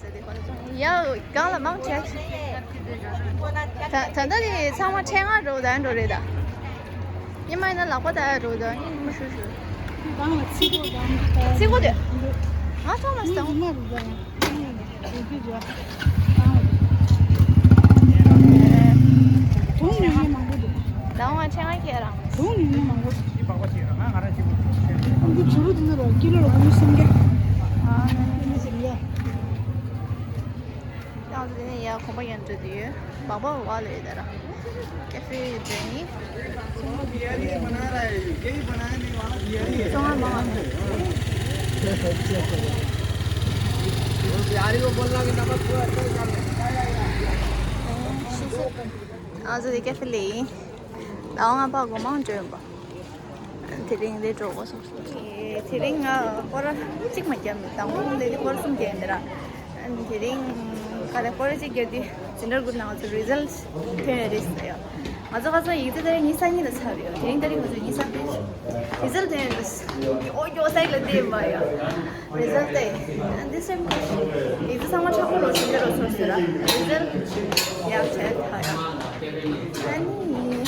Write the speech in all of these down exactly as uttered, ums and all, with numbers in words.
ཡ། སྒང་ལ་མང་ཆེ། ད་ད་ལྟ་དེ་ཚང་མ་ཕྲེང་ང་འགྲོ་ད་འགྲོ་རེད་ད། ཉི་མ་ཡིན་ན་ལག་པ་ད་འགྲོ་ད་ཉི་མ་ཤུ་ཤུ། སྒང་ལ་ཚིག་གོ་དང་། ཚིག་གོ་དེ། ང་ཚང་མ་སྟོང་། ང་རུ་ད་ཡང་། དུང་ཉོ་མཁན་མང་པོ་འདུག་ད་ང་ཕྲེང་ང་ཁྱེར་རང་། དུང་ཉོ་མཁན་མང་པོ་འདུག་ཨ་ཁུ་ཇོ་རུ་དེ་འདྲ་རོ་ཀི་ལོ་ལ་སུམ་བརྒྱ། ཨ་ནི་ཟིན་ཡ། ཡང་དེ་ནས་ཡ་གོམ་པ་ཡང་འགྲོ་དུས་སྦག་སྦག་བ་ལས་དེ་ར་ཀེ་ཧྥེ་འགྲོ་ཡིན། ཚོང་ང་མ་བ། ཨ་ཟོ་དེ་ཀེ་ཧྥེ་ལས་ཡིན། ད་ང་པ་གོ་མང་འགྲོ་ཡིན་པ། དེ་རིང་ལས་འགྲོ་དགོས་སོང་། དེ་རིང་ང་སྐོར་གཅིག་མ་བརྒྱབ་མི་དང་པོ་ལས་དེ་སྐོར་གསུམ་བརྒྱབ་ཡིན་དེ་ར། དེ་རིང་ག་ལ་སྐོར་གཅིག་བརྒྱབ་དུས་འཛིན་གྲྭ་དགུ་ནང་ཚོ་རི་ཛལ་ཐོན་ཡོད་རེད་ཟེར་ཡོད། ང་ཚོ་ཁ་སང་ཡིག་ཚད་དེ་རིང་ཉི་ཤུ་རྩ་གཉིས་ལ་ཚར་ཡོད། དེ་རིང་དེ་རིང་ང་ཚོ་ཉི་ཤུ་རྩ་བདུན། རི་ཛལ་ཐོན་ཡོད་རེད། ཨོ་ཡོ་སའི་ལ་བལྟས་མ་ཡོད། རི་ཛལ་ཏེ། འདི་སེམས་ཁུར་ཞིག་ཡིག་ཚད་ཚང་མ་ཆག་པོ་རོ་ཞིག་འདི་རོ་ཚོར་ཟེར་ར། རི་ཛལ་ཡག་བྱས་ཐ་ཡ། ཨ་ནི།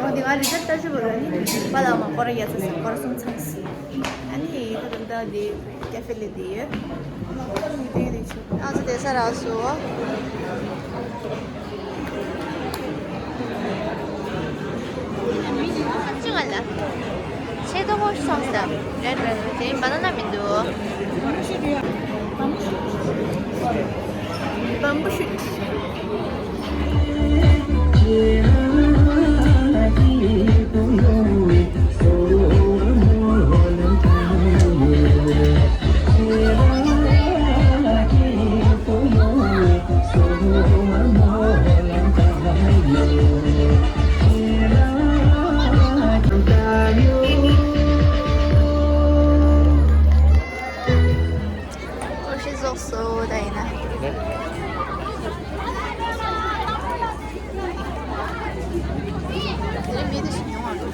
འོ་འདི་ང་རི་ཛལ་ལྟ་ཞུ་བ་ར་ནི། པ་ལ་མ་སྐོར་ཡ་ཚ་ས་སྐོར་གསུམ་ཚང་སི། ཨ་ནི་ད་ད་འདི་ཀེ་ཧྥེ་ལི་འདི་ཡོད། ཨ་ཚ་དེ་ས་ར་སོ། ཁམ་ཆུ་ང་ལ། ཆེ་དོ་ཧོ་སོང་ས། རེད་རེད་རེད། དེ་བ་ན་ན་མི་འདུག་བམ་བུ་ཤུ། ཨོ་ཤི་ཟོག་སོ་ད་ཡིན་ན། དེ་མི་དེ་ཞིག་ཡོང་བ་འགྲོ།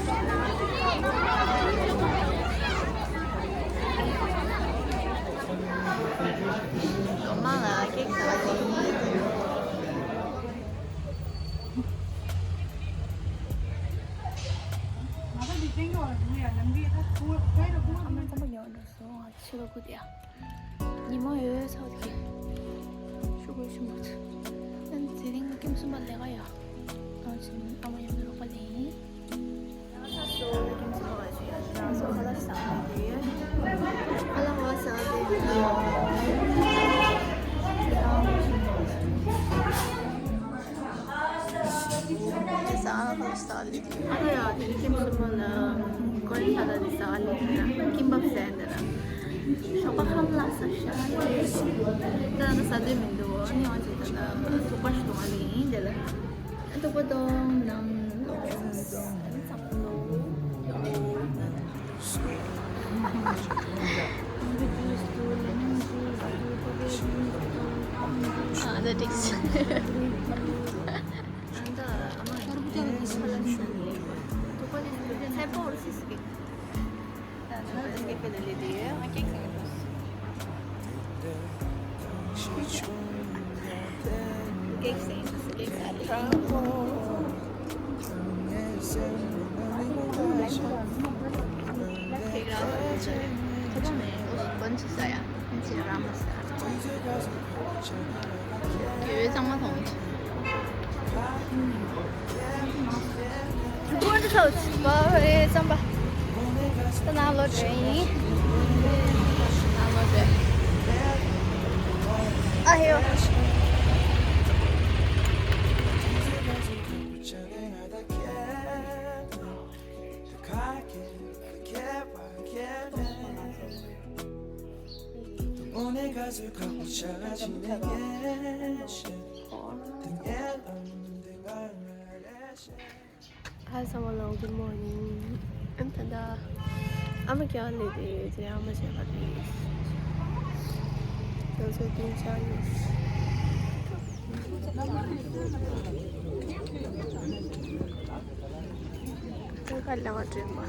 ལོ་མང་ལ་ཀེག་ཟ་བ་དེ་ཡིན། ཨ་མ་རྩམ་པ་ཉོ་འགྲོ་སོང་། ང་ཕྱི་ལོགས་ཁུག་ཡ། ཉི་མ་ཡོད་ཚ་བ་དེ། ཤུ་གུ་ཤུ་མ་ཚ། ཨ་ནི་དེ་རིང་ཀེམ་གསུམ་པ་ལས་ཀ་ཡ། ང་ཚོ་ཨ་མ་ཡང་ནས་རོགས་པ་ལེན་ཡིན། ཞོགས་པ་ཁམ་ལ་ས་ཤ་ད་ད་ཟ་འདོད་མི་འདུག་ཨ་ནི་ང་ཚོ་ད་ད་ཐུག་པ་ཞིག་གཏོང་བ་ལེན་ཡིན་དེ་ལ། ཐུག་པ་གཏོང་ནང་ལོགས་ཚ་ལོ། ཨ་ད་འགྲིག་སོང་། ཨ་ད་ཨ་མ་ཚལ་པོ་རུ་སིས་ཀི། ད་ང་ཚོ་སྐད་པའི་ལ་ལས་དེ་ཡོད། ང་ཀེག་སེང་གི་འདུག་ཀེག་སེང་། ཀེག་སེང་། ཀེག་རང་ཚོ་ཁྱེད་ཚོ་མེད་འོ་སུ་བོན་ཚོ་ཟ་ཡ། ཁྱེད་ཚོ་རང་མ་ཟ། ཡོད་ཡོད་གཙང་མ་མཐོང་། ཀོན་ཐོས་པ་ཨེ་ཙམ་པ། ད་ནང་ལོག་འགྲོ་ཡིན། ནང་ལོག་འགྲོ། ཨ་ཧེ་ཡོ། Hi, someone, good morning. I'm Tanda. I'm a girl lady. Today I'm a chef at least. Those who think Chinese. ཁ་ལ་བ་དྲན་པ།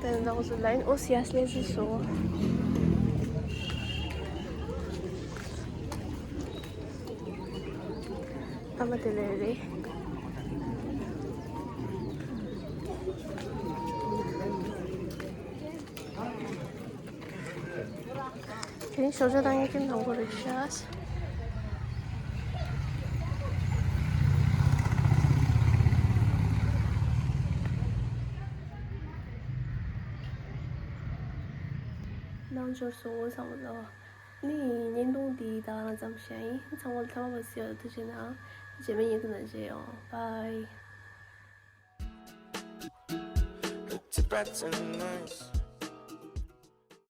དེ་འདྲ་བོ་ལ་ཡིན། ཨོ་སི་ཡ་སི་ལེ་སི་སོ། ཨ་མ་དེ་ལས་རེད། དེ་རིང་ཞོགས་ཇ་བཏང་མཁན་ཁྱིམ་དང་པོ་རེད་ཤག་ནང་འབྱོར་སོང་ཚང་མ་ལ། ནི་བརྙན་ཐུང་འདི་ད་ག་རང་ཙམ་བཤད་ཡིན། ཚང་མ་ལ་ཐ་མ་བ་སི་ཡ་ཐུགས་རྗེ་གནང་། རྗེས་མའི་བརྙན་ཐུང་ནང་མཇལ་ཡོང་། Bye. Look to brighten eyes.